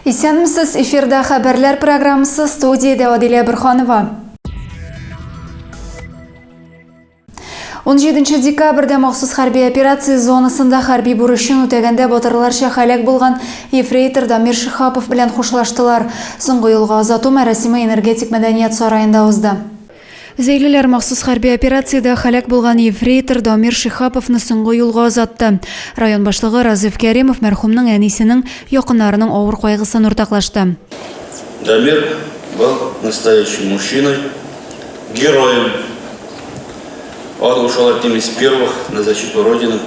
Исәнмесез, эфирда хәбәрләр программасы, студиядә Адилә Борханова. 17 декабрьдә махсус хәрби операция зонасында хәрби бурычын үтәгәндә батырларча һәлак булган ефрейтор Дамир Шиһапов белән хушлаштылар. Соңгы юлга озату мәрасиме Энергетик мәдәният сараенда узды. Зәйлеләр махсус хәрби операциядә һәлак булган ефрейтор Дамир Шиһаповны соңгы юлга озатты. Район башлыгы Разиф Кәримов мәрхүмнең әнисенең, якыннарының авыр кайгысын уртаклашты. Дамир был настоящим мужчиной, героем. Он ушел одним из первых на защиту Родины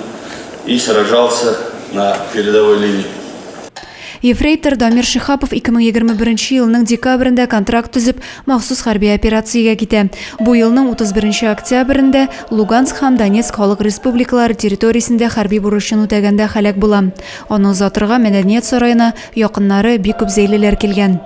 и сражался на передовой линии. Ефрейтор Дамир Шиһапов 2021 елның декабрендә контракт төзеп, махсус хәрби операциягә китә. Бу елның 31 октябрендә Луганск һәм Донецк халык республикалары территориясендә хәрби бурычын үтәгәндә һәлак була. Аны озатырга Мәдәният сараена якыннары, бик күп зәйлеләр килгән.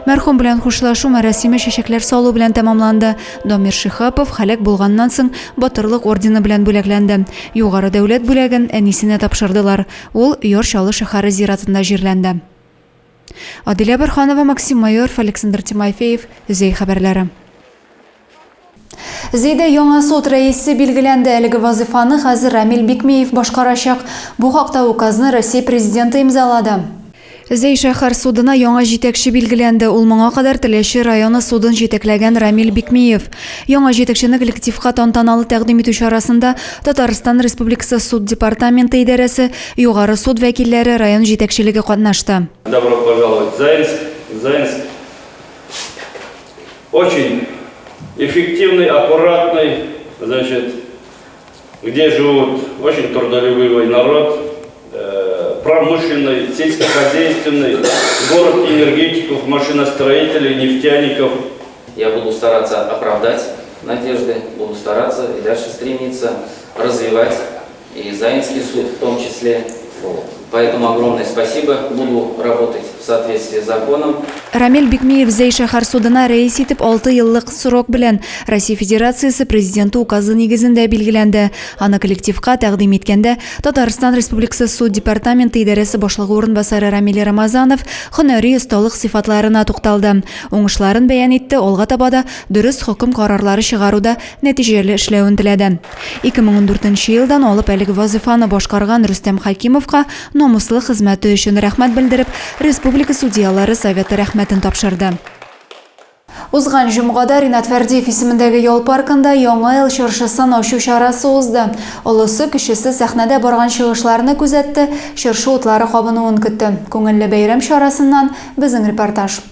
Мәрхүм белән хушлашу мәрасиме чәчәкләр салу белән тәмамланды. Дамир Шиһапов һәлак булганнан соң Батырлык ордены белән бүләкләнде. Югары дәүләт бүләген әнисенә тапшырдылар. Ул Яр Чаллы шәһәре зиратында җирләнде. Адилә Борһанова, Максим Майоров, Александр Тимофеев, Зәй хәбәрләре. Зәйдә яңа суд рәисе билгеләнде. Әлеге вазыйфаны хәзер Рамил Бикмеев башкарачак. Бу хакта указны Россия Президенты имзалады. Зәй шәһәр судына яңа җитәкче билгеләнде. Ул моңа кадәр Теләче районы судын җитәкләгән Рамил Бикмиев. Яңа җитәкчене коллективка тантаналы тәкъдим итү чарасында Татарстан Республикасы суд департаменты идарәсе, Югары суд вәкилләре, район җитәкчелеге катнашты. Добро пожаловать в Заинск. Заинск очень эффективный, аккуратный, значит, где живут очень трудолюбивый народ, э, промышленный, сельскохозяйственный, город энергетиков, машиностроителей, нефтяников. Я буду стараться оправдать надежды, буду стараться и дальше стремиться развивать и Заинский суд в том числе. Поэтому огромное спасибо. Буду работать в соответствии с законом. Рамил Бикмиев Зәй шәһәр судына рәис итеп 6 еллык срок белән Россия Федерациясе Президенты указы нигезендә билгеләнде. Аны коллективка тәкъдим иткәндә Татарстан Республикасы суд департаменты идарәсе башлыгы урынбасары Рамил Рамазанов һөнәри осталык сыйфатларына тукталды. Уңышларын бәян итте, алга таба да дөрес хөкем карарлары чыгаруда нәтиҗәле эшләвен теләде. 2014 нче елдан алып әлеге вазыйфаны башкарган Рөстәм Хәкимовка намуслы хезмәте өчен рәхмәт белдереп, республика судьялары советы рәхмәтен тапшырды. Узган җомгада Ринат Фәрдиев исемендәге ял паркында Яңа ел чыршысын ачу чарасы узды. Олысы, кечесе сәхнәдә барган чыгышларны күзәтте, чыршы утлары кабынуын көтте. Күңелле бәйрәм чарасыннан безнең репортаж.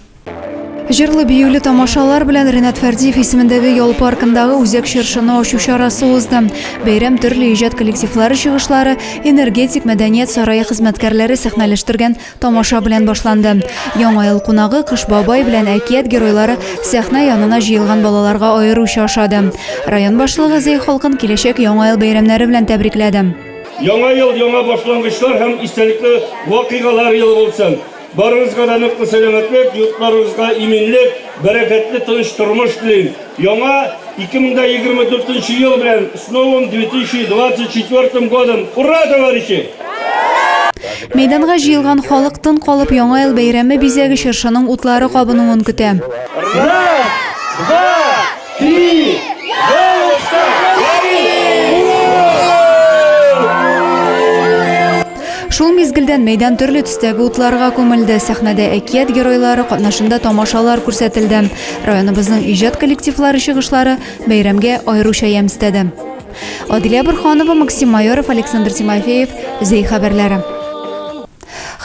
Җырлы-биюле тамашалар белән Ринат Фәрдиев исемендәге ял паркындагы үзәк чыршыны ачу чарасы узды. Бәйрәм төрле иҗат коллективлары чыгышлары, Энергетик мәдәният сарае хезмәткәрләре сәхнәләштергән тамаша белән башланды. Яңа ел кунагы Кыш бабай белән әкият геройлары сәхнә янына җыелган балаларга аеруча ошады. Район башлыгы Зәй халкын киләчәк Яңа ел бәйрәмнәре белән тәбрикләде. Яңа ел яңа башлангычлар һәм истәлекле вакыйгалар елы булсын! Барыгызга да ныклы сәламәтлек, йортларыгызга иминлек, бәрәкәтле тыныч тормыш телим. Яңа 2024 ел белән, с новым 2024 годом! Ура, товарищи! Мәйданга җыелган халык тын калып Яңа ел бәйрәме бизәге чыршының утлары кабынуын көтә. Раз, два, три, елочка, гори! Шул мизгелдән мәйдан төрле төстәге утларга күмелде. Сәхнәдә әкият геройлары катнашында тамашалар күрсәтелде. Районыбызның иҗат коллективлары чыгышлары бәйрәмгә аеруча ямь өстәде. Адилә Борһанова, Максим Майоров, Александр Тимофеев, Зәй хәбәрләре.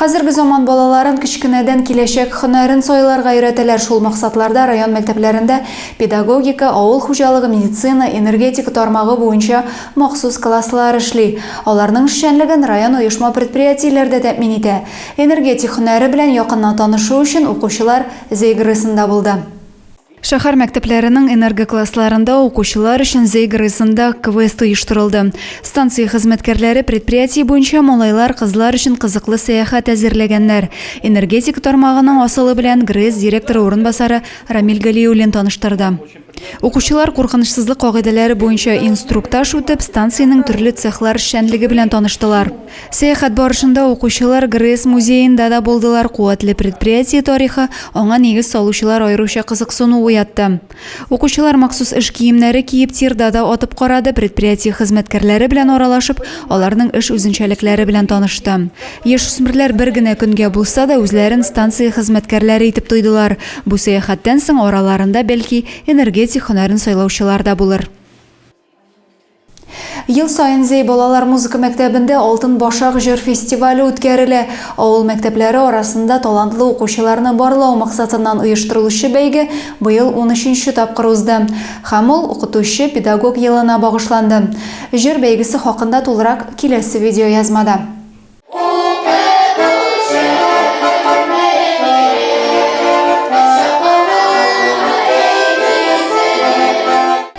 Хәзерге заман балаларын кечкенәдән киләчәк һөнәрен сайларга өйрәтәләр. Шул максатларда район мәктәпләрендә педагогика, авыл хуҗалыгы, медицина, энергетика тармагы буенча махсус класслар эшли. Аларның эшчәнлеген район оешма-предприятиеләр дә тәэмин итә. Энергетик һөнәре белән якыннан танышу өчен укучылар Зәй ГРЭСында булды. Шәһәр мәктәпләренең энергоклассларында укучылар өчен Зәй ГРЭСында квест оештырылды. Станция хезмәткәрләре предприятие буенча малайлар, кызлар өчен кызыклы сәяхәт әзерләгәннәр. Энергетика тармагының асылы белән ГРЭС директоры урынбасары Рамил Галиуллин таныштырды. Укучылар куркынычсызлык кагыйдәләре буенча инструктаж үтеп, станциянең төрле цехлар эшчәнлеге белән таныштылар. Сәяхәт барышында укучылар ГРЭС музеенда да булдылар, куәтле предприятие тарихы, аңа нигез салучылар аеруча кызыксыну уятты. Укучылар махсус эш киемнәре киеп тирда да атып карады, предприятие хезмәткәрләре белән аралашып, аларның эш үзенчәлекләре белән танышты. Яшүсмерләр бер генә көнгә булса да үзләрен станция хезмәткәрләре итеп тойдылар. Бу сәяхәттән соң араларында, бәлки, энергетик һөнәрен сайлаучылар да булыр. Ел саен Зәй балалар музыка мәктәбендә Алтын башак җыр фестивале үткәрелә. Авыл мәктәпләре арасында талантлы укучыларны барлау максатыннан оештырылучы бәйге быел унөченче тапкыр узды. Һәм ул Укытучы, педагог елына багышланды. Җыр бәйгесе хакында тулырак киләсе видеоязмада.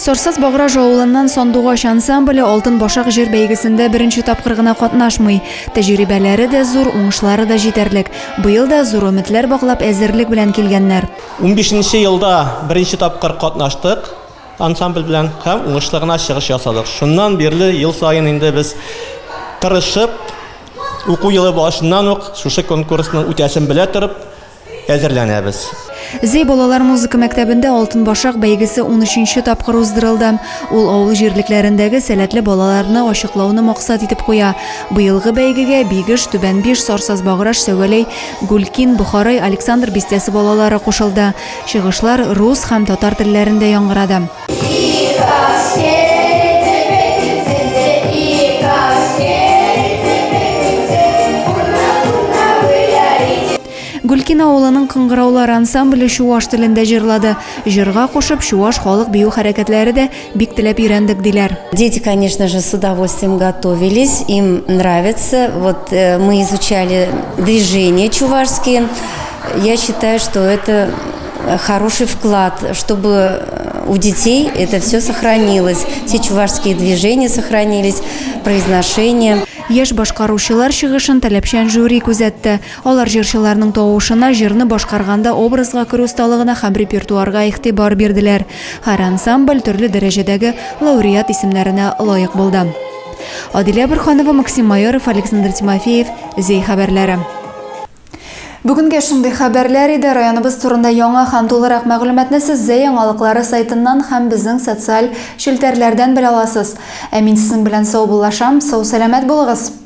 Сарсаз Баграж авылыннан Сандугач ансамбле Алтын башак җыр бәйгесендә беренче тапкыр гына катнашмый. Тәҗрибәләре дә зур, уңышлары да җитәрлек. Быел да зур өметләр баглап әзерлек белән килгәннәр. Унбишенче елда беренче тапкыр катнаштык. Ансамбль белән һәм уңышлы гына чыгыш ясадык. Шуннан бирле ел саен инде без тырышып, уку елы башыннан ук шушы конкурсның үтәсен белә торып әзерләнәбез. Зәй балалар музыка мәктәбендә Алтын башак бәйгесе унөченче тапкыр уздырылды. Ул авыл җирлекләрендәге сәләтле балаларны ачыклауны максат итеп куя. Быелгы бәйгегә Бигеш, Түбән Биш, Сарсаз Баграж, Сәвәләй, Гүлкин, Бохарай, Александр бистәсе балалары кушылды. Чыгышлар рус һәм татар телләрендә яңгырады. Гүлкин авылының Кыңгыраулар ансамбле чуаш телендә җырлады. Җырга кушып, чуаш халык бию хәрәкәтләре дә бик теләп өйрәндек, диләр. Дети, конечно же, с удовольствием готовились, им нравится. Вот э, мы изучали движения чувашские. Я считаю, что это хороший вклад, чтобы у детей это все сохранилось. Все чувашские движения сохранились, произношение. Яшь башкаручылар чыгышын таләпчән жюри күзәтте. Алар җырчыларның тавышына, җырны башкарганда образга керү осталыгына һәм репертуарга игътибар бирделәр. Һәр ансамбль төрле дәрәҗәдәге лауреат исемнәренә лаек булды. Адилә Борһанова, Максим Майоров, Александр Тимофеев, Зәй хәбәрләре. Бүгенгә шундый хәбәрләр иде. Районыбыз турында яңа һәм тулырак мәгълүматны сез Зәй яңалыклары сайтыннан һәм безнең социаль челтәрләрдән белә аласыз. Ә мин сезнең белән саубуллашам. Сау-сәламәт булыгыз!